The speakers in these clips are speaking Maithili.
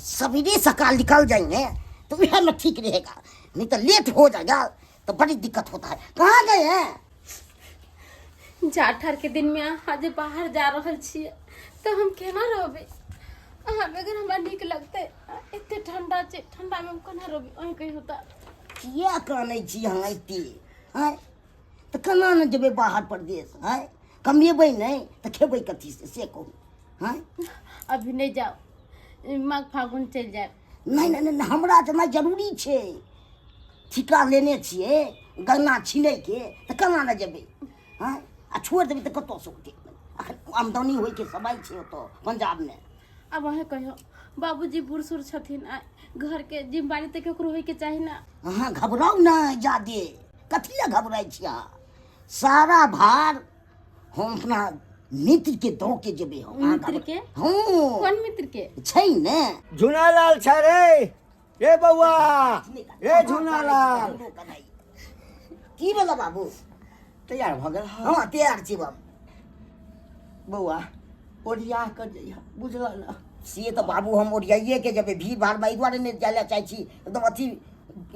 सवेरे सकाल निकल जाएंगे तो वह में ठीक रहेगा, नहीं तो लेट हो जाएगा तो बड़ी दिक्कत होता है। कहाँ गए हैं? जाठार के दिन में अहाँ जे बाहर जा रहल छियै तऽ हम केना रहबै? अहाँ बगैर हमरा नीक लगतै? एते ठंडा छै, ठंडा में हम केना रहबै? अहीं कहियौ तऽ। किया कानै छी अहाँ एते? आँय, तऽ केना ने जेबै बाहर परदेश? आँय, कमेबै नहि तऽ खेबै कथी से, से कहू। आँय, अभी नहि जाउ, माघ फागुन चलि जायब। नहि नहि नहि, हमरा जेनाइ जरूरी छै। ठीका लेने छियै गन्ना छीनैके, तऽ केना ने जेबै? आँय, आ छोड़ि देबै तऽ कतऽसँ औतै? अखन आमदनी होइके समय छै ओतऽ पंजाबमे। आब अहेँ कहियौ, बाबूजी बूढ़ सूढ़ छथिन आ घरके जिम्मेवारी तऽ केकरो होइके चाही ने। अहाँ घबराउ नहि जादे। कथी लए घबराइ छी अहाँ? सारा भार हम अपना मित्र के दऽ के जेबै हम। अहाँ मित्र के? हँ। कोन मित्र के? छै ने। झुनालाल छै रे, रे बौआ, रे झुनालाल। की भेल बाबू? तैयार भऽ गेल? हँ, तैयार छी बाबू। बौआ, ओरिया कऽ जइह, बुझल ने? से तऽ बाबू हम ओरियाइए के जेबै। भीड़ भाड़मे एहि दुआरे नहि जाय लए चाहै छी, एकदम अथी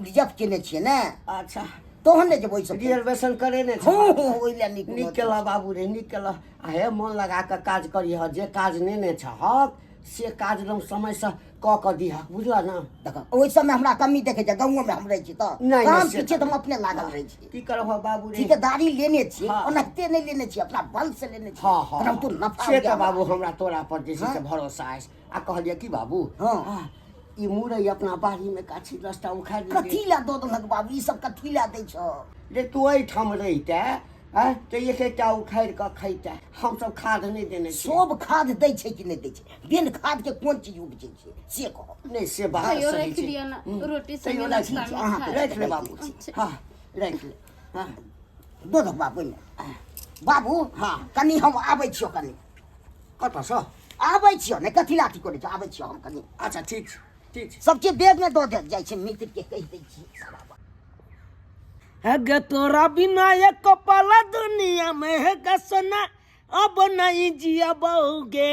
रिजर्व केने छियै ने। अच्छा। तहन ने जेबै ओहि सब। रिजर्वेशन करेने हँ हँ, ओहि लए नीक। नीक केलह बाबू रे, नीक केलह। आ हे, मन लगा कऽ काज करिह। जे काज नेने छहक से काज एकदम समयसँ कऽ कऽ दिहक, बुझलह ने? देख, ओहि सबमे हमरा कमी देखै छै? गाँवोमे हम रहै छी तऽ नहि, काम से पीछे तऽ तऽ हम अपने लागल रहै छी। की करबह बाबू रे? ठेकेदारी लेने छियै। हँ। ओनाहिते नहि लेने छियै, अपना बल से लेने छियै। हँ। केनाहितो नफा से हो तऽ जाय। बाबू, हमरा तोरा पर जे छै से भरोसा अछि। आ कहलियै की बाबू? हँ। ई मुरई अपना बाड़ी मे गाछी 10 टा उखाड़ि लेलियै। कथी लए दऽ देलक बाबू? ई सब कथी लए दै छौ? रे, तू एहिठाम रहिते आँय तऽ एक एकटा उखाड़ि कऽ खैते। हमसब खाद नहि देने छियै। सब खाद दै छै कि नहि दै छै? बिन खाद के कोन चीज उपजै छै, से कह। नहि, से बात तैयो सही राखि छै। लिअ ने, रोटी संगे तैयो राखि नाश्तामे अहाँके खायब। राखि ले बाबू। अच्छा। हँ, राखि ले, हँ। दऽ दऽ बाबू ओहिमे। बाबू। हँ। कनि हम आबै छियौ कनि। कतऽसँ? आबै छियौ ने, कथी लाठी करै छौ? आबै छियौ हम कनि। अच्छा, ठीक छै, ठीक छै। सब चीज बैग मे दऽ देल जाइ छै, मित्र के कहि दै छियै सारा बात। गे तोरा बिना एक पल दुनिया में है गे सोना अब नहीं जियबोगे।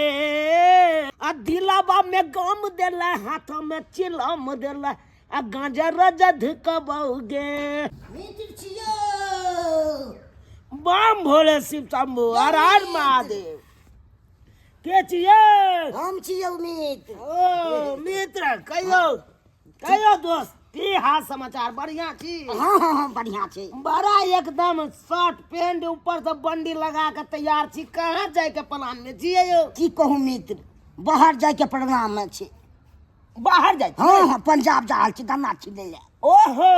आ दिलावा में गम देला, हाथ में चिलम देला, आ गांजा रजा धुकबोगे। मित्र छियौ। बम भोले शिव शंभू, हर हर महादेव। के छियै? हम छियौ मित्र। ओ मित्र, कहियौ कहियौ दोस्त, की हाल समाचार? बढ़िया छी? हँ हँ हँ, बढ़िया छै। बड़ा एकदम शर्ट पेंट ऊपर से बंडी लगा के तैयार छी। कहाँ जाय के प्लान में छियै यौ? की कहू मित्र, बाहर जायके प्रोग्राम मे छै। बाहर जाइ छियै? हँ हँ, पंजाब जा रहल छी गन्ना छिलै लए। ओहो,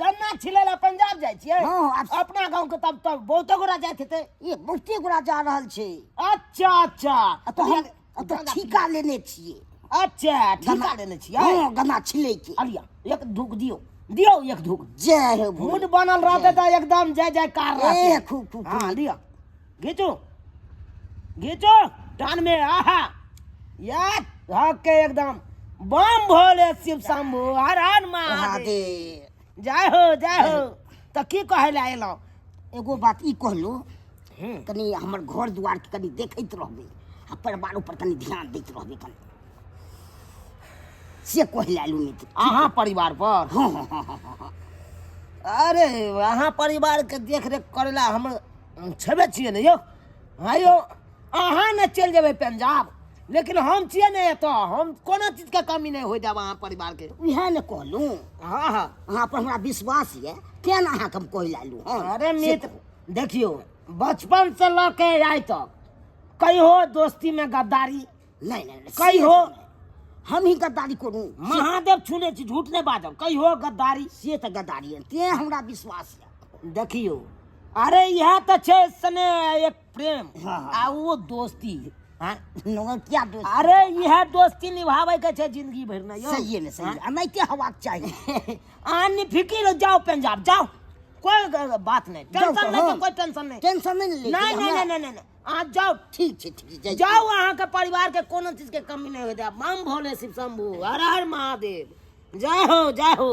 गन्ना छिलै लए पंजाब जाइ छियै? हँ, अपना गाँव के तब तब बहुते गोरा जाइत हेतै। ई बहुते गोरा जा रहल छै। अच्छा अच्छा। आ तऽ हम तऽ ठीका लेने छियै। अच्छा, ठीका लेने छियै? हँ, गन्ना छिलै के। अलिया, एक धूक दियौ, दियौ एक धूक। जय हो भोले। मूड बनल रहतै तऽ एकदम जय जयकार रहतै। ए खूब खूब। हाँ, लिअ, घीचू घीचू टान में। आहा, या हक के एकदम। बम भोले शिव शंभू, हर हर महादेव। महादेव। जय हो, जय हो। तऽ की कहै लए एलहुँ? एगो बात ई कहलहुँ, कनि हमर घर दुआरके कनि देखैत रहबै आ परिवार ऊपर कनि ध्यान दैत रहबै कनि, से कहै लए एलहुँ मित्र। अहाँ परिवार पर? हँ हँ हँ हँ हँ हँ। अरे, अहाँ परिवारके देखरेख करै लए हम छेबे छियै ने यौ। हाँ यौ, अहाँ ने चलि जेबै पंजाब, लेकिन हम छियै ने एतऽ। हम कोनो चीजके कमी नहि होइ देब अहाँ परिवारके। उएह ने कहलहुँ। हँ हँ। अहाँ पर हमरा विश्वास यऽ, तें ने अहाँके हम कहै लए एलहुँ हँ। अरे से मित्र, कहू। देखियौ, बचपन से लऽ के आइ तक कहियो दोस्ती में गद्दारी नहि नहि नहि, से कहियो नहि। हम ही गद्दारी करू? महादेव छूने छी, झूठ नहि बाजब। कहियो गद्दारी? से तऽ गद्दारी है, तें हमरा विश्वास यऽ। देखियौ, अरे इएह तऽ छै स्नेह, एक प्रेम। हँ, हँ। आ वो दोस्ती। हाँ, क्या दोस्त। अरे, इएह दोस्ती निभाबै के छै जिंदगी भरि ने यौ। सही ने, सही, एनाहिते हवाक चाही। अहाँ निफिकिर जाओ, पंजाब जाओ, कोई बात नहीं। जाउ टेंशन तऽ नहीं। हम। कोई टेंशन नहीं। टेंशन नहि ने लै नहीं। छी नहीं। हमरा। नहीं नहीं नहीं, अहाँ जाओ। ठीक छै, ठीक छै, जाइ छी। जाओ, अहाँके परिवार के कोनो चीज के कमी नहीं होते। बम भोले शिव शंभू, हर हर महादेव। जय हो, जय हो।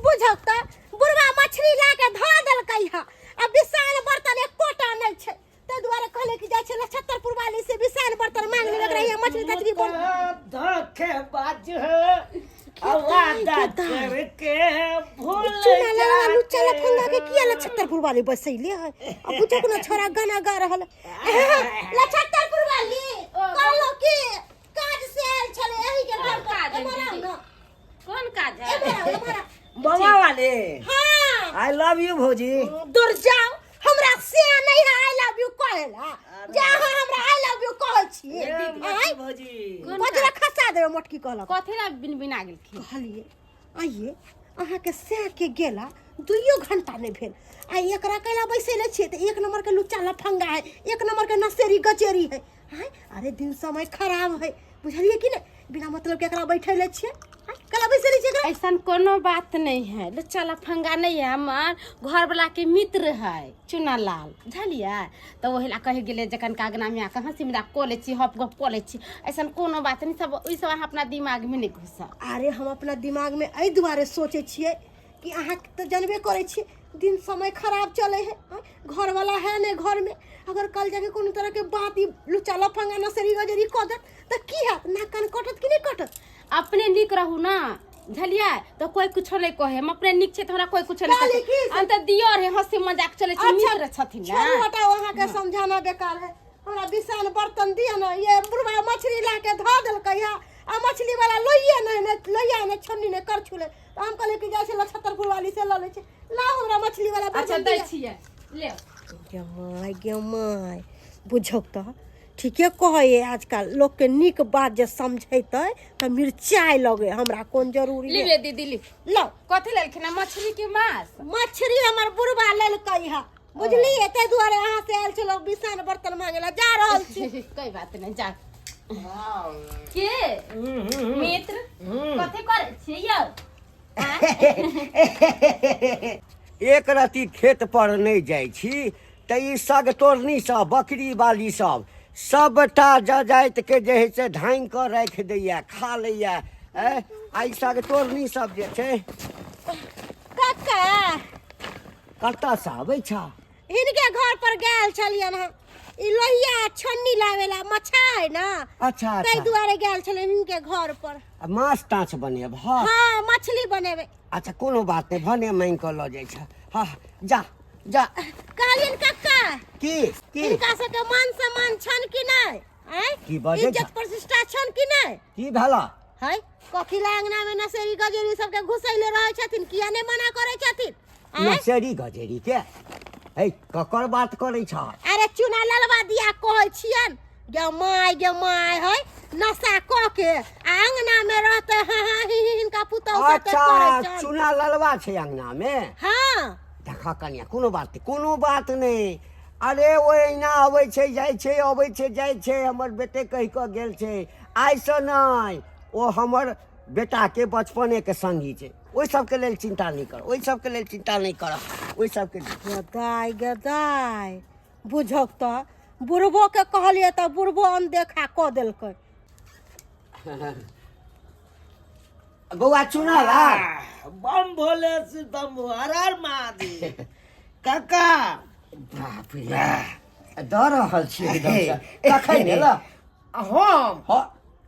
बुझौ तऽ, बुढ़वा मछली ला के धऽ देलकै हँ आ विशाल बर्तन एकोटा नहि छै। ताहि दुआरे कहले कि जाइ छै नक्षत्रपुर वाली से विशाल बर्तन मांग लेबै, एकरा यहाँ मछली तछली बन। धोखेबाज है, वादा करके भूल चुना ललवा लुच्चा जाते। लफंगा के किया नक्षत्रपुर वाली बसैले है? आ बुझो ना छोरा गाना गा रहल है। नक्षत्रपुर वाली कहलो कि काज से आयल छले एही के घर पर। काज है एम्हर आउ दीदी? ना। कोन काज है? एम्हर आउ, एम्हर आउ। मामा वाले। हाँ। I love you भौजी। दूर जाओ, हमरा से नहीं है I love you कहेला। जा अहाँ हमरा I love you कहै छी। आँय? भौजी। कोन बजरा खसा देबै मोटकी कहलक। कथी ला बिन बिना गेलखिन? कहलिए आइए अहाँके सैह के गेला दुइयो घंटा नहि भेल आ एकरा कैला बैसेले छियै तऽ एक नंबर के लुच्चा लफंगा है, एक नंबर के नशेरी गचेरी है। आँय, अरे दिन समय खराब है, बुझलियै कि नहि? बिना मतलब के एकरा बैठेले छियै। आँय, कैला बैसेले छियै एकरा? ऐसा कोनो बात नहीं है, लुच्चा लफंगा नहीं है, हमार घर वाला के मित्र है चुना लाल, बुझलियै? तऽ ओहि ला कहि गेलै जखन कागना में आके हंसी मजाक कऽ लै छी, हप गप कऽ लै छी, ऐसा कोनो बात नहीं। सब ई सब अहाँ अपना दिमाग में नहीं घुसा। अरे हम अपना दिमाग में एहि दुआरे सोचै छियै कि अहाँ तऽ जानबे करै छियै दिन समय खराब चलै है। आँय, घरवाला है नहि घरमे, अगर कल जाके कोनो तरहके बात ई लुच्चा लफंगा नसेरी गजेरी कऽ देत तऽ की हैत? नाक कान कटत कि नहि कटत? अपने नीक रहू ना, बुझलियै? तऽ कोई कुछो नहीं कहे। हम अपने नीक छै तऽ हमरा कोई कुछो नहीं कहली कहै। की से- हम तऽ दियर है, हंसी मजाक चलै छै, मित्र छथिन ना। छोड़ू, हटाउ, अहाँके समझाना बेकार है। हमरा बिसान बर्तन दिअ ने। ये बुढ़वा मछली ला के धऽ देलकै है आ मछली वाला लोहिए नहि ने लोहिया ने छन्नी ने करछुले, तऽ हम कहलियै कि जाइ छै लछत्तरपुर वाली से लऽ लै छै। लाउ हमरा मछली वाला अच्छा बर्तन दै दिअ। छियै, ले। गे माय, गे माय, बुझौ तऽ ठीके कहैए आजकल लोकके नीक बात जे समझेतै तऽ मिरचाइ लगै। हमरा कोन जरूरी है? लिबे दीदी, ली। लाउ। कथी लेलखिन हँ, मछली के मांस? मछली हमर बुढ़वा लेलकै है, बुझलियै? ताहि दुआरे अहाँ से आयल छलहुँ बिसान बर्तन मांगे ला, जा रहल छी। कोई बात नहीं, जा। के मित्र, कथी करै छियै यौ? एक रति खेत पर नहि जाइ छी तऽ ई सगतोड़नी सब बकरी बाली सब सबटा जजातिके जे हइ से धाँगि कऽ राखि दैया, खा लैया। आ ई सगतोड़नी सब जे छै। कक्का। कतऽसँ अबै छ? हिनके घर पर गेल छलियन हँ, ई लोहिया छन्नी लावेला मछा है ना। अच्छा। ताहि अच्छा। दुआरे गेल छलियन हिनके घर पर। आ माछ ताछ बनेब? हँ। हाँ, मछली बनेबै। अच्छा, कोनो बात नहि, भने मांगि कऽ लऽ जाइ छ। हँ, जा जा। कहलियन कक्का। की की? हिनका सबके मान सम्मान छन कि नहि? आँय? की बजै छ? इज्जत प्रतिष्ठा छन कि नहि? की भेला? है कथी ला अंगना में नसेरी गजेरी सबके घुसैले रहै छथिन? किया नहि मना करै छथिन? आँय? नसेरी गजेरी के है, ककर बात करै छ? अरे चुना ललवा दिया कहै छियन। गे माय, गे माय, है नशा कऽ के आ अंगना में रहते, हाँ हाँ ही ही हिनका पुतहु सबके अच्छा। करै छन। चुना ललवा छै अंगना में? हाँ। देख कनिया, कोनो बात नहि, कोनो बात नहि। अरे ओ अहिना अबै छै जाइ छै, अबै छै जाइ छै। हमर बेटे कहि कऽ गेल छै, आइसँ नहि, ओ हमर बेटाके बचपनेके संगी छै। ओहि सबके लेल चिन्ता नहि कर, ओहि सबके लेल चिन्ता नहि कर, ओहि सबके लेल। गे दाय, गे दाय, बुझक तऽ बुढ़बो के कहलियै तऽ बुढ़बो अनदेखा कऽ देलकै। बौआ चुना लाल। बम भोले से बम, हर हर महादेव काका। बाप रे, दऽ रहल छी एकदमसँ। कखन एलह? हम? हँ।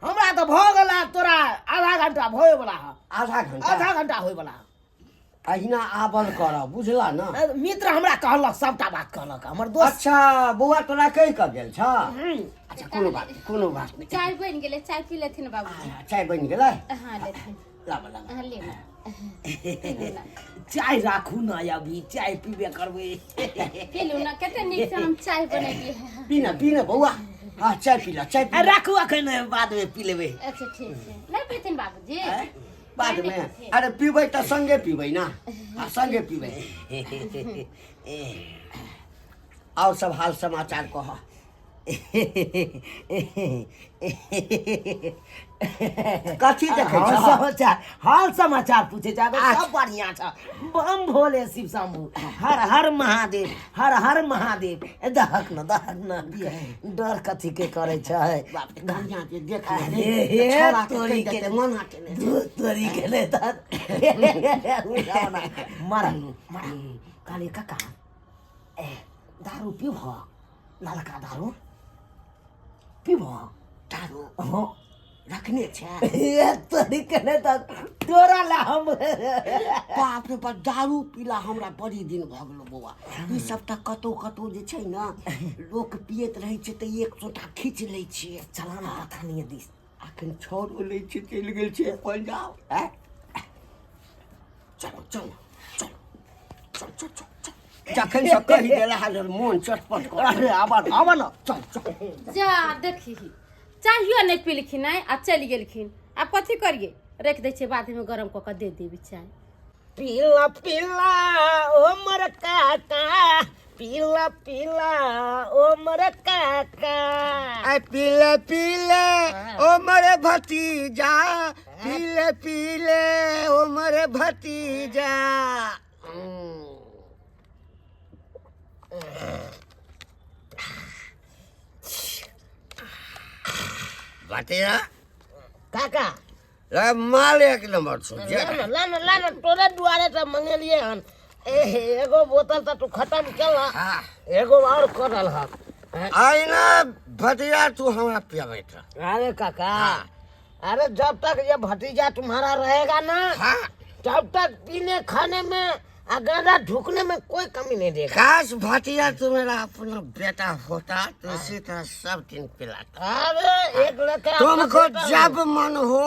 हमरा तऽ भऽ गेल तोरा आधा घंटा होय वाला है। आधा घंटा? आधा घंटा होय वाला है। अहिना आबल करब, बुझला ना? मित्र हमरा कहलक, सबटा बात कहलक हमर दोस्त। अच्छा, बौआ तोरा कहि कऽ गेल छ? अच्छा, कोनो बात नहि, कोनो बात नहि। चाय बनि गेलै, चाय पी लेथिन बाबूजी। चाय बनि गेलै? हाँ, लेथिन। लाबऽ लाबऽ। हाँ, ले ना, पी लू ना। चाय राखू ना, अभी चाय पीबे करबै। पी लू ना, कते नीक से हम चाय बनेलियै है। पी ना, पी ना बौआ। हाँ, चाय पी ला, चाय पी ला। राखू, अखन बाद में पी लेबै। अच्छा, ठीक छै। नहि पीथिन बाबूजी? बाद में? अरे पीबै तऽ संगे पीबै ना। हाँ, संगे पीबै। और सब हाल समाचार कह। कथी देखै हाल छह? समाचार, हाल समाचार पूछे जाबे? अच्छा। सब बढ़िया छ। बम भोले शिव शंभू, हर हर महादेव, हर हर महादेव। दहक न, दहक न, डर कथी के करे छै? बाप रे, कनिया के देख ले। अरे हे छोड़ा के तोरी कहि के देतै, मना केने छै। दूध तोरी के ले दहक मर मर। कहलियै काका, ए दारू पीबह? ललका दारू पीबो? दारू? हाँ। रखने छै? ए तोरी के नहि तऽ तोरा ला हम। बाप रे बाप, दारू पीला हमरा बड़ी दिन भऽ गेलो बौआ। ई सब तऽ कतौ कतौ जे छै ने लोक पियैत रहै छै तऽ एक सोटा खींच लै छियै। चला ना पता दिस। अखन छौड़ो लै छै, चलि गेल छै पंजाब। आँय? चलो चलो चलो चल चल चल चल। जखन से कहि देला हन मोन चटपट कर। अरे आबा ना, आबा ना, चल चल। जा देखी, चाहियो नहि पीलखिन आ चलि गेलखिन। आब कथी करियै? राखि दै छियै, बादमे गरम कऽ कऽ दे देबै चाय। पीला पीला ओ मोर काका, पीला पीला ओ मोर काका। आय पीले पीले ओ मोरे भतीजा, पीले पीले ओ मोरे भतीजा। भतीजा। काका। रे माल एक नंबर छौ। ला ना, ला ना, ला ना, तोरे दुआरे से मंगेलिए हन। ए एगो बोतल तऽ तू खत्म केला। हाँ। एगो और करल हन। आई ना भतीजा, तू हमरा पियाबैत रह। अरे काका। हाँ। अरे जब तक ये भतीजा तुम्हारा रहेगा ना, हाँ, तब तक पीने खाने में आ गांजा ढुकने में कोई कमी नहीं देगा। काश भतीजा तू मेरा अपना बेटा होता तो इसी तरह सब दिन पिलाता। अरे एक लड़का तुमको अपना बेटा। जब मन हो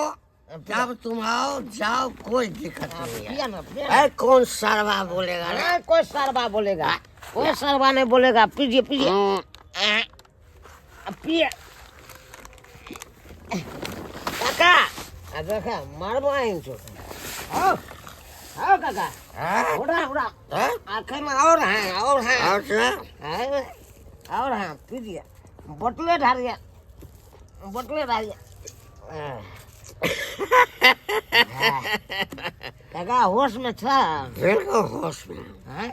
जब तुम आओ जाओ, कोई दिक्कत नहीं है। पिया ना, पिया ना। अरे कौन सरवा बोलेगा रे? अरे कोई सरवा बोलेगा? कोई सरवा नहीं बोलेगा। पीजिए पीजिए। पिए काका। आ देखा मारबो आइन छो। आओ आओ काका। हाँ? उड़ा उड़ा। हाँ? आखिर में और हैं, और हैं। और क्या? अरे, और हैं, पीजिए। बोतले ढारिए, बोतले ढारिए। काका होश में था? बिल्कुल होश में। हाँ?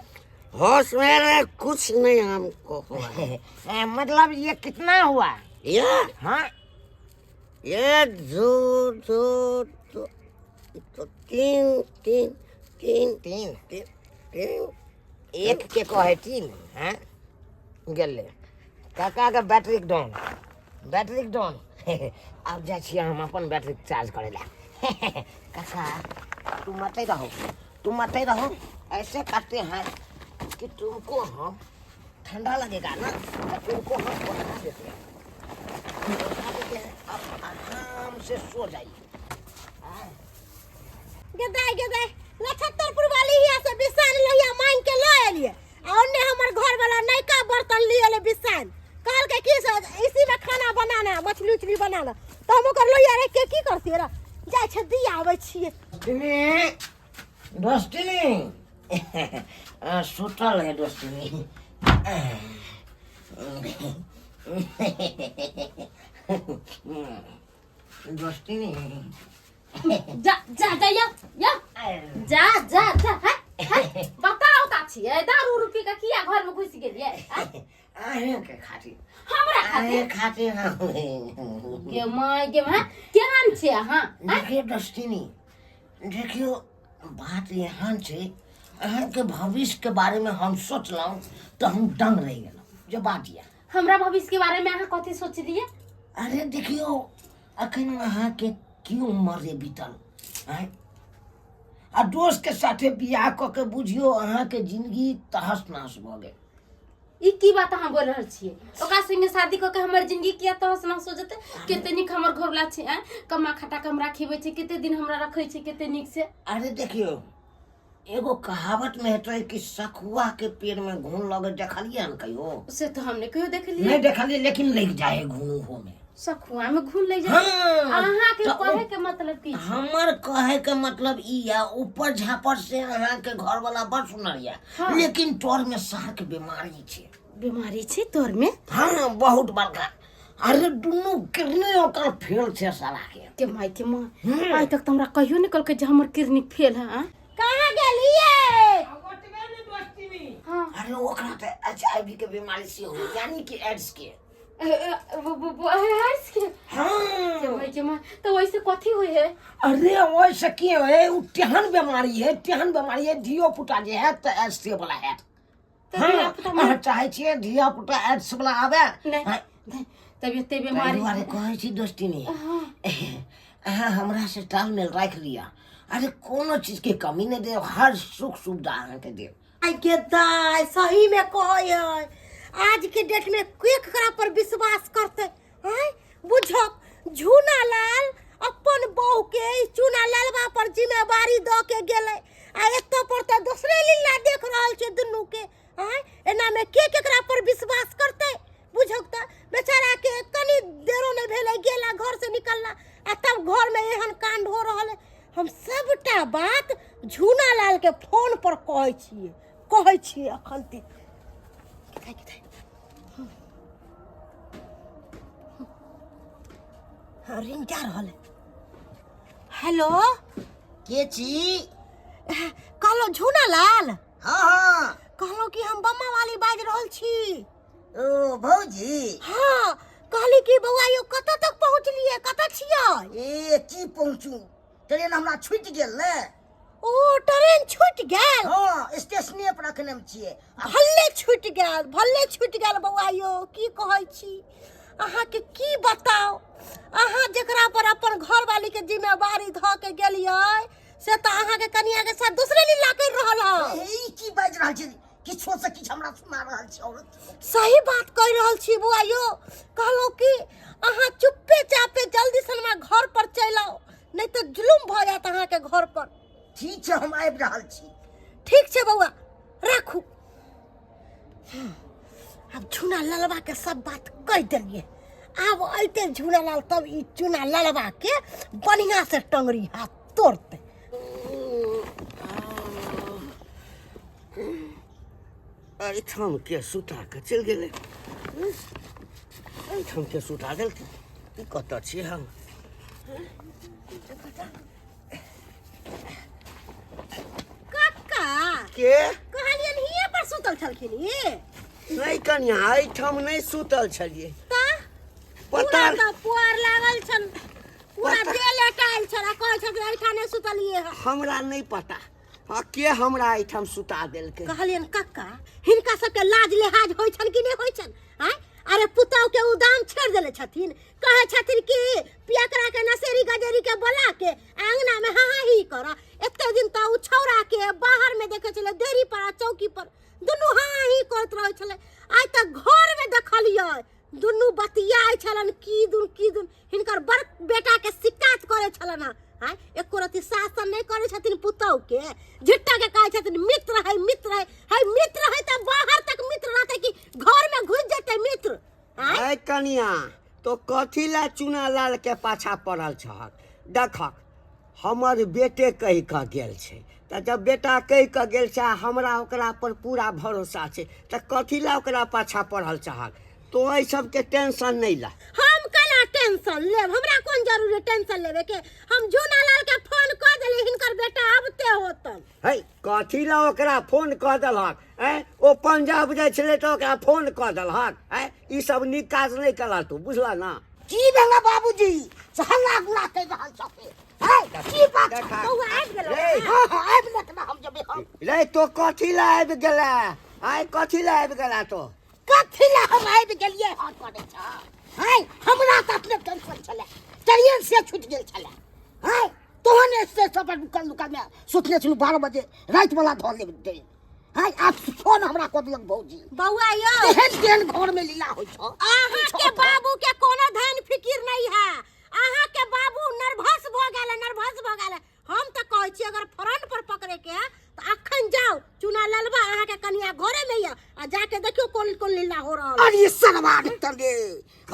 होश में रे, कुछ नहीं हमको हुआ है। मतलब ये कितना हुआ? ये? हाँ। ये दो दो दो तो तीन तीन तीन। तीन? तीन तीन। एक के कहे तीन। हाँ, गेलै काका के बैटरी डाउन, बैटरी डाउन। आब जाइ छियै हम अपन बैटरी चार्ज करै लए। काका तुम मते रहो, तुम मते रहो। ऐसे करते हैं कि तुमको हम ठंडा लगेगा ना तो तुमको हम पकड़ा देते हैं, पकड़ा देते हैं। अब आराम से सो जाइए। गेदाय गेदाय, नक्षत्रपुर वाली हिया से बिसान लोहिया मांग के लऽ एलियै आ ओन्ने हमर घर वाला नयका बर्तन लिए बिसान। कहलकै कि से इसी में खाना बनाना, मछली उछली बनाना। तऽ हम ओकर लोहिया राखि के की करतियै रे? जाइ छै दिया आबै छियै। दोस्तिनी, दोस्तिनी सुतल है दोस्तिनी। दोस्तिनी। जा जा जा, या या, जा जा जा। है है, बताओ ता छियै दारू उरू पी के किया घर में घुसि गेलियै? अहें के खातिर। हमरा अहें खातिर? खातिर। हाँ। गे my गे my, केहन छै अहाँ? देखियौ दोस्तिनी, देखियौ बात एहन छै, अहाँके भविष्यके बारेमे हम सोचलहुँ तऽ हम दंग रहि गेलहुँ जे बात यऽ। हमरा भविष्य के बारे में अहाँ कथी सोचलियै? अरे देखियौ, अखन अहाँके की उम्र रे बीतल आँय, आ दोस्तके साथे बियाह कऽ के बुझियौ अहाँके जिंदगी तहस नहस भऽ गेल। ई की बात अहाँ बोल रहल छियै? ओकरा संगे शादी कऽ के हमर जिंदगी किया तहस नहस हो जेतै? कते नीक हमर घरवला छै, आँय, कमा खटा के हमरा खिबै छै, कते दिन हमरा रखै छै, कते नीक से। अरे देखियौ, एगो कहावत में हेतै कि सखुआ के पेड़ में घुन लगे, देखलियै हन कहियो? से तऽ हम नहि कहियो देखलियै। नहि देखलियै, लेकिन लागि जाइ है घुन ओहो में। सखुआ में घुन लागि जाइ? हाँ। अहाँके तऽ ओ- कहे के मतलब की छै? हमर कहे के मतलब ई है, ऊपर झापर से अहाँके घर वाला बड़ सुनर यऽ। हाँ। लेकिन तोर में सार के बीमारी छै। बीमारी छै तोर में? हाँ, बहुत बड़का। अरे दुनू किडनी ओकर फेल छै साला के। के माय के माँ, आइ तक तऽ हमरा कहियो नहि कहलकै जे हमर किडनी फेल है। आँ? कहाँ गेलियै? हाँ। अरे ओकरा तऽ एच I V के बीमारी सेहो, यानी कि एड्स के। ए, ए, वो एड्स के? हाँ। के माय के माँ, तऽ ओइसे कथी होइ है? अरे ओहिसँ की है, ओ तेहन बीमारी है, तेहन बीमारी है, धियो पुता जे हैत तऽ एड्स वाला हैत। तऽ हँ, धियापुता अहाँ चाहै छियै धिया पुता एड्स वाला आबे? नहि हँ, नहि, तब एते ताहि बीमारी दुआरे कहै छी दोस्तिनी, अहाँ हमरा से तालमेल राखि लिअ। अरे कोनो चीजके कमी नहि देब, हर सुख सुविधा अहाँके देब। आइ के दाय, सही में कहै है, आज के डेट में के ककरा पर विश्वास करते? आय बुझक, झूना लाल अपन बहू के ई चूना लालबा पर जिम्मेवारी दऽ के गेलै आ एतऽ पर तऽ दोसरे लीला देख रहल छै दुनू के। आय एना में के केकरा पर विश्वास करते? बुझक तऽ बेचारा के कनी देरो नहि भेलै गेला घर से निकलला आ तब घर में एहन कांड हो रहल है। हम सबटा बात झूना लाल के फोन पर कहै छियै, कहै छियै अखन ते। कथै कथै? हाँ, रिंग जा रहल है। हेलो, के छी? कहलहुँ झूना लाल। हाँ हाँ, कहलहुँ कि हम बम्मा वाली बाजि रहल छी। ओ भौजी। हाँ, कहली कि बौआ यौ, कतऽ तक पहुँचलियै, कतऽ छियै? ए की पहुँचू, ट्रेन हमरा छूटि गेल ने। ओ ट्रेन छूटि गेल? हाँ, स्टेशने पर अखन हम छियै। भल्ले छूटि गेल, भल्ले छूटि गेल। बौआ यौ, की कहै छी अहाँके, की बताउ, अहाँ जकरा पर अपन घरवाली के जिम्मेवारी धऽ के गेलियै से तऽ अहाँके कनिया के साथ दोसरे लीला करि रहल हँ। ए, ई की बाजि रहल छी? किछो से किछु हमरा सुना रहल छी औरत। सही बात कहि रहल छी बौआ यौ। कहलहुँ कि अहाँ चुप्पे चापे जल्दी से हमरा घर पर चलि आउ, नहि तऽ जुलुम भऽ जायत अहाँके घर पर। ठीक छै, हम आबि रहल छी। ठीक छै बौआ, राखू। आब झूना ललबा के सब बात कहि देलियै। आब अयतै झूना लाल तब ई चूना ललबा के बढ़िया से टंगरी हाथ तोड़तै। एहिठाम के सुता कऽ चलि गेलै? एहिठाम के सुता देलकै? ई कतऽ छियै हम? कक्का। के? कहलियनि हिये पर सुतल छलखिन ई? नहि कनिया, एहिठाम नहि सुतल छलियै। तऽ पता पूरा तऽ पुआर लागल छल, पूरा पता- देह लेटायल छल आ कहै छलखिन एहिठाम नहि सुतलियै हँ। हमरा नहि पता आ के हमरा एहिठाम सुता देलकै। कहलियनि कक्का, हिनका सबके लाज लिहाज होइ छनि कि नहि होइ छनि? आँय, अरे पुतहु के उदाम छोड़ि देले छथिन। कहै छथिन कि पियकरा के नसेरी गजेरी के बोला के आंगना में हाँ ही कर। एते दिन तऽ उ छौड़ा के बाहर में देखे छलै, देरी पर आ चौकी पर दुनू हाँ ही करैत रहै छलै। आइ तऽ घर में देखलियै दुनू बतियाइ छलन की दुन की दुन, हिनकर बड़ बेटा के शिकायत करै छलन हँ। आँय, एको रति शासन नहि करै छथिन पुतहु के। झिट्टा के कहै छथिन मित्र है, मित्र है। है मित्र है तऽ बाहर तक मित्र रहतै कि घर में घुसि जेतै मित्र? आँय। ऐ कनिया, तो कथी ला चूना लाल के पाछा पड़ल छहक? देखक, हमर बेटे कहि कऽ गेल छै, तऽ जब बेटा कहि कऽ गेल छै आ हमरा ओकरा पर पूरा भरोसा छै तऽ कथी ला ओकरा पाछा पड़ल छहक? तो एहि सबके टेंशन नहि ला। हम केना टेंशन लेब? हमरा कोन जरूरी टेंशन लेबे के? हम झूना लाल के फोन कऽ देलियै, हिनकर बेटा आबते होतन। है, कथी ला ओकरा फोन कऽ देलहक? ऐं, ओ पंजाब जाइ छलै तऽ ओकरा फोन कऽ देलहक? ऐं, ई सब नीक काज नहि केलह तू, बुझलह ना? की भेलै बाबूजी से हल्ला गुल्ला कहि रहल छौ से? है, की बात छौ? देखा। बौआ आबि गेलौ? रे। हाँ हाँ, आबि ने केना हम जेबै हम। रे, तो कथी ला आबि गेला? आइ कथी ला आबि गेला तो? कथी ला हम आबि गेलियै हँ करै छ? है, हमरा तऽ अपने टेंशन छलै, ट्रेन से छूटि गेल छलै। है, तोहन स्टेशन पर रुकल रुकल में सोचने छलहुँ 12 बजे राति वाला धऽ लेब ट्रेन। है, आब फोन हमरा कऽ देलक भौजी। बौआ यौ, तेहन तेहन घर में लीला होइ छौ। अहाँ के बाबू के कोनो धन फिकिर नहीं है। अहाँ के बाबू नर्वस भऽ गेल है, नर्वस भऽ गेल है। हम तऽ कहै छी अगर फ्रंट पर पकड़े के है तऽ अखन जाउ, चुना ललबा अहाँ के कनिया घरे में यऽ आ जाके देखियौ कोन कोन लीला हो रहल है। अरे सरवा तले,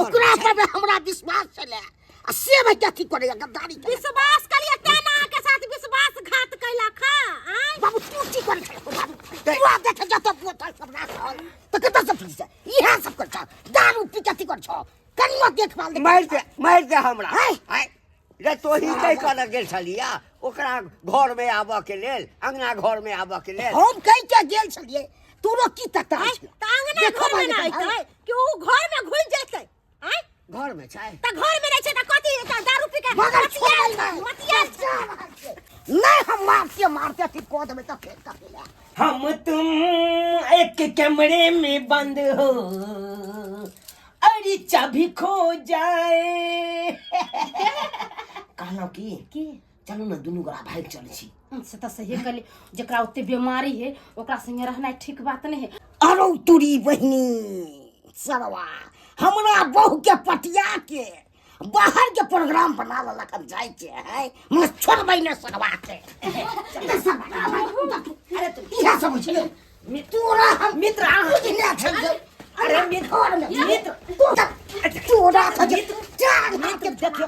ओकरा पर हमरा विश्वास छलै आ से भाई कथी करैया गद्दारी केलक। विश्वास करिए तें ना अहाँ के साथ विश्वासघात कैलक हँ। आँय बाबू, तू की करै छलै बाबू? तू आब देख जतऽ बोतल सब राखल तऽ कतऽ से पी से इएह सब कर छौ, दारू पी कथी कर छौ, कनियो देखभाल नहि मारि दे, मारि दे हमरा। है? आँय रे, तोही कहि कऽ गेल छलिया ओकरा घर में आबऽ के लेल, अंगना घर में आबऽ के लेल? हम कहि के गेल छलियै, तोरो की तकता आँय, छलै? तऽ अंगना देखो घर में ना भाई, अयतै कि उ घर में घुसि जेतै? आँय, घर में छै तऽ घर में नहि छै तऽ कथी तऽ दारू पी के मगर मतियाल छोड़बै नहि। मतियाल जा रहल छियै। नहि, हम मारते मारते अथी कऽ देबै तऽ फेर कथी लए। हम तुम एक कमरे में बंद हो, अरे चाबी खो जाए। कहलहुँ की की? चलू ने दुनू गोरा भागि चलै छी। से तऽ सही कहली, जकरा ओते बीमारी है ओकरा संगे रहनाइ ठीक बात नहीं है। अरो तुरी बहिनी सरवा हमरा बहू के पटिया के बाहर के प्रोग्राम बना लेलक, हम जाइ के है मगर छोड़बै ने सरवा के। अरे तू इएह सब होइ छै तोरा हम मित्र अहाँ बुझने छै जे अरे मित्र, मित्र तोरा तऽ जे चार हाथ के देखियौ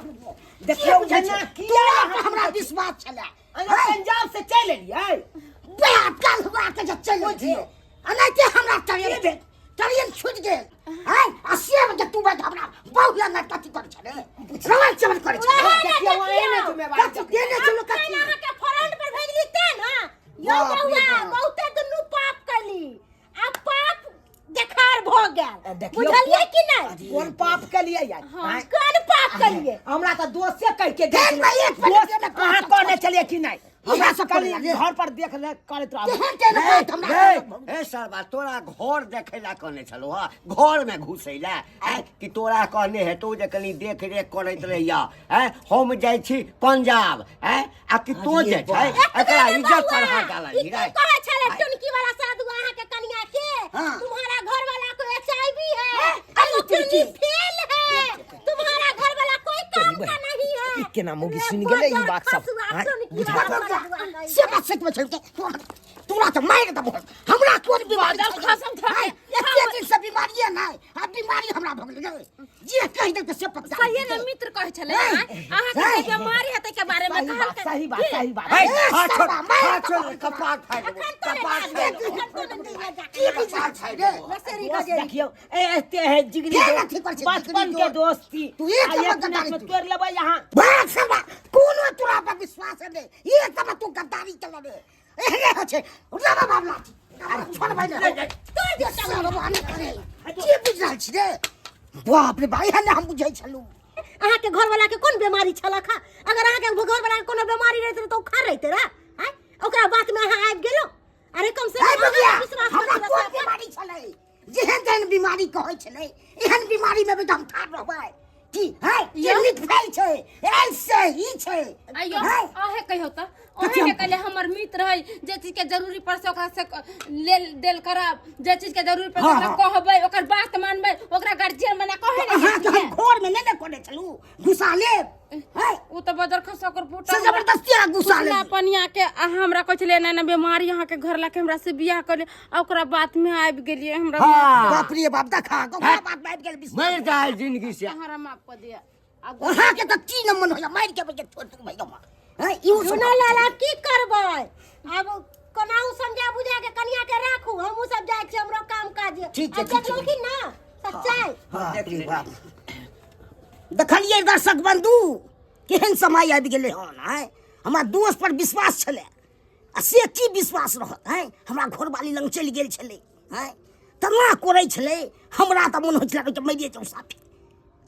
देखियौ बुझै एना छै? किया तोरा पर हमरा विश्वास छलै। अहाँ पंजाब से चलि एलियै? बे कल हुआ के जे चलि एलियै, एनाहिते हमरा ट्रेन की भेल? ट्रेन छूटि गेल हैं, आ से जे तू बैठ हमरा बहु लग कथी करै छलै, रवन चवन करै छलै। देखियौ एहने जिम्मेवारी। कथी देने छलो कथी? अहाँके फ्रंट पर भेजली तें ने यौ। बाप रे बौआ बाप। बहुते दुनू पाप कैली आ पाप देखार भऽ गेल। देखियौ, बुझलियै कि नहि? कोन पाप केलियै यार? आँय? कोन पाप केलियै? हमरा तऽ दोस्ते कहि के देख भाई, एक मिनट, दोस्त अहाँ कहने छलियै कि नहि? हमरा सब कनि करै घर पर देख ले करैत रहब। केहन केहन बात हमरा ए ए सरबा, तोरा घर देखै ला कहने छलौ हँ, घर में घुसै ला आँय? कि तोरा कहने हेतौ जे कनि देख रेख करैत रहिया आँय, हम जाइ छी पंजाब आँय, आ कि तो जे छै एकरा इज्जत पर हाथ डालही ई की रे? कहै छलै टुनकी वाला साधु अहाँके कनिया के? हाँ। तुम्हारा घर वाला को एचआईवी है, अरे और टुनकी। किडनी फेल है, तुम्हारा घर वाला कोई काम का नहीं है। ई केना मौगी सुनि गेलै ई बात सब? आँय, बुझा बुझा। से बात सच में छलके तोरा तऽ मारि देबो। हमरा कोन बीमारी बादल छै? खसम धके। आँय, एते दिन से बीमारिये नहि आ बीमारी हमरा भऽ गेलै रे। जे कहि देलकै से पता। सही ने मित्र कहै छलै आँय, अहाँके जे बीमारी हेतै के बारे में सही बात कहलकै। सही बात सही बात। हे, ए, हाथ छोड़, सरबा, मारि हाथ छोड़, देबो। कपार फाड़ि देबो, कपार फाड़ि देबो। की विचार छै रे? दोस्त देखियौ ए एते है जिगरी के दोस्त, अथी करै छै, बचपन जिगरी के दोस्त। दोस्ती तू एक आ नंबर एक मिनट गद्दारी में तू। तोड़ लेबै अहाँ। भाग सरबा, कोनो तोरा पर विश्वास नहि, एक दम तू गद्दारी केलऽ रे। एहने होइ छै रवा बाबला। अरे छोड़बै ने सरबा ने करे। की बुझि रहल छी रे? बाप रे बाप, एहने हम बुझै छलहुँ। अहाँके घर वाला के कोन बीमारी छलक हा? अगर अहाँके घर वाला के कोनो बीमारी रहते तऽ ओ खा रहते रह आँय? ओकरा बात में अहाँ आबि गेलो। अरे कम से ए कम बबुआ, अहाँ विश्वास हमरा करू। कोन बीमारी छलै? जेहन तेहन बीमारी कहै छलै, एहन बीमारी में बेटा हम ठाढ़ रहबै की है? ये यौ। लिख फैल छै, ऐसे ही छै। आइयो है? अहे कहियो तऽ अहे ने कहले हमर मित्र है, जे चीज के जरूरी पड़े से ओकरा से लेल देल करब, जे चीज के जरूरी पड़े हाँ, ओकरा हाँ। कहबै, ओकर बात मानबै, ओकरा गार्जियन बना कहे ने। अहाँके हम घर में नहि ने कहने छलहुँ घुसा लेब है? ओ तऽ बदर खस ओकर फूटा से जबरदस्ती अहाँ घुसा कुसला लेब। पनिया के अहाँ हमरा कहै छलियै एना एना बीमारी अहाँके घर लाके हमरा से बियाह कर ले, आ ओकरा बात में आबि गेलियै हमरा। हाँ। बाप रे बाप, देखा ओकरा बात में आबि गेल विश्वास। मरि जाए जिंदगी से। हमरा माफ कऽ दिअ। आब अहाँके तऽ की न मन होइया मारि के बजे छोड़ दू भैया हैं इहो सब। सुनो लाल, आब की करबै? आब कोनाहु समझा बुझा के कनिया के राखू, हमहूँ सब जाइ छी, हमरो काम काज ये। ठीक छै, आब ठीक छै। देखलखिन ना सच्चाई? बाप रे बाप, देखलियै दर्शक बंधु केहन समय आबि गेलै हन। आँय, हमरा दोस्त पर विश्वास छलै आ से की विश्वास रहत? आँय, हमरा घरवाली लग चलि गेल छलै। आँय, तना करै छलै हमरा तऽ मोन होइ छलै कि मरिए जाउ साफे।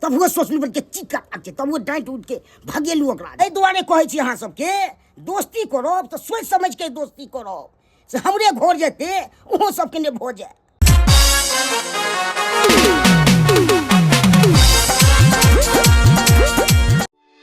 तबुओ सोचलहुँ बोलके की करबाक छै, तबुओ डाँटि उटिके भगेलहुँ ओकरा। एहि दुआरे कहै छी अहाँ सबके दोस्ती करब तऽ सोचि समझिके दोस्ती करब, से हमरे घर जेतै ओहो सबके नहि भऽ जाय।